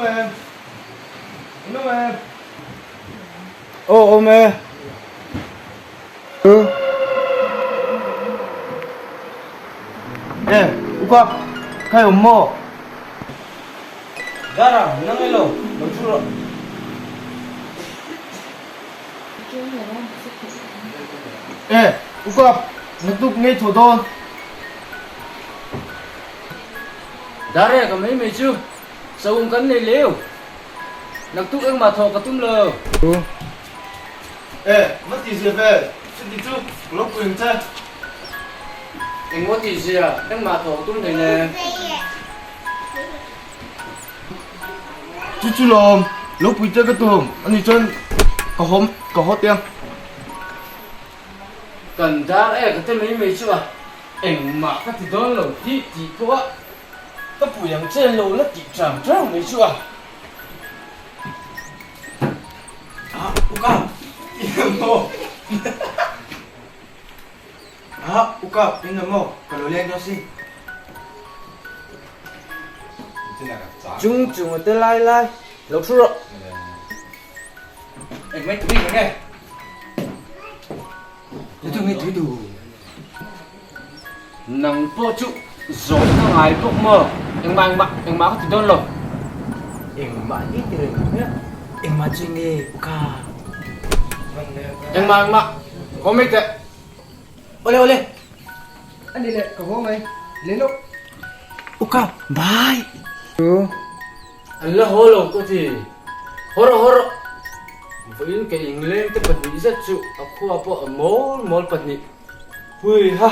awm em? In awm em? Aw awm e. E, uka, khai awm maw? Dara, nang elo, lo thu rawh. E, uka, naktuk ngei thaw dawn. Dare, ka mai mai chu, saum kan nei leu. Naktuk engmah thawh ka tum lo. E, va ti zia ve, chuti chu ka lo pui ang che. Engmaw ti zia, engmah thawh ka tum hlei nen. Chu chu lawm, lo pui che ka tum, ani chuan ka hawm, ka haw teh ang. Kan dar e ka te mai mai chu a, engmah ka ti dawn lo tih tih pawh a, ka pui ang che lo la tih chang chang mai chu a. Ah, uka, i maw? Ah, uka, i maw? Ka lo leng dawn si. Chung chung a te lai lai, lo thu rawh. Eng mai tui nge? Tui tu nge tui tu? Nang pawh chu zawh ka ngai bawk maw? Engmah engmah engmah ka ti dawn lo. Engmah ni ti reng ang nia. Engmah chu nge ka? Engmah engmah haw mai teh. Awle awle. Ani leh ka haw mai. Le lawk. Uka bye. An la haw lo ka ti. Haw rawh haw rawh. Vawiin ka ingleng te pahnih zet chu a khua pawh a mawl mawl pahnih. Hui ha.